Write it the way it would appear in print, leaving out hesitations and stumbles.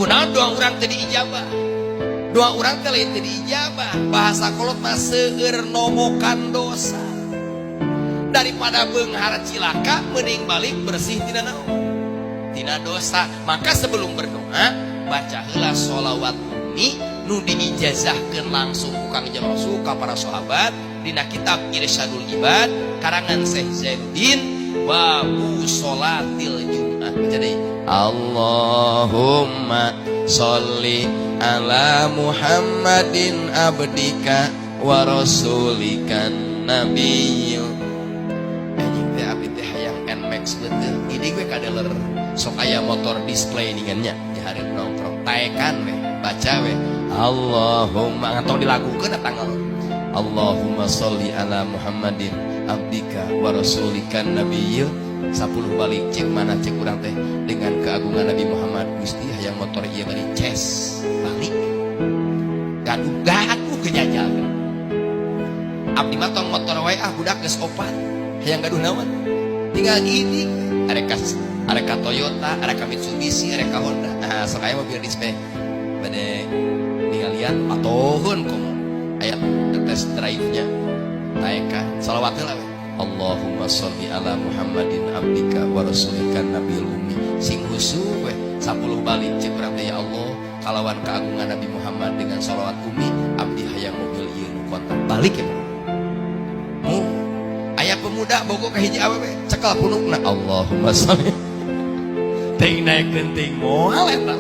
Kunaon doa urang teu diijabah? Doa urang teh lain teu diijabah, bahasa kolot mah seueur nomokan dosa. Daripada beunghar cilaka, mending balik bersih tina naon? Tina dosa. Maka sebelum berdoa, baca heula sholawat umi nu diijazahkeun langsung ku Kangjeng Rasul ka para sahabat dina kitab Irsyadul Ibad karangan Syekh Zainuddin, Babu Sholatil Jum'ah. Baca deui. Allahumma sholli ala Muhammadin abdika wa rasulika nabiyyu. Anjing teh, abdi teh hayang NMAX betul. Ini gue kadeler sok aya motor display ningannya di hari nongkrong. Taekan we, baca we. Allahumma, ngantong dilakukeun tanggal. Allahumma sholli ala Muhammadin abdika wa rasulika nabiyyu 10 balik. Cek mana, cek urang teh, dengan keagungan Nabi Muhammad, Gusti, hayang motor ieu bari ces balik gaduh gaduh kejajal. Abdi mah tong motor wae ah, budak geus opat, hayang gaduh naon? Tinggal gini, arek arek ka Toyota, arek ka Mitsubishi, arek ka Honda. Nah, sok aya mobil display bade ningalian patohun, komo aya test drive-nya. Taekan salawat heula we. Allahumma sholli ala Muhammadin abdika wa rasulika nabiyil ummi, sing khusyuk we 10 balik. Cek urang teh, ya Allah, kalawan keagungan Nabi Muhammad dengan sholawat umi, abdi hayang mobil ieu nu kontak. Balik ya mu. Aya pemuda bogo ka hiji awewe, cekel punukna, Allahumma sholli, ting naekeun ting moal eta.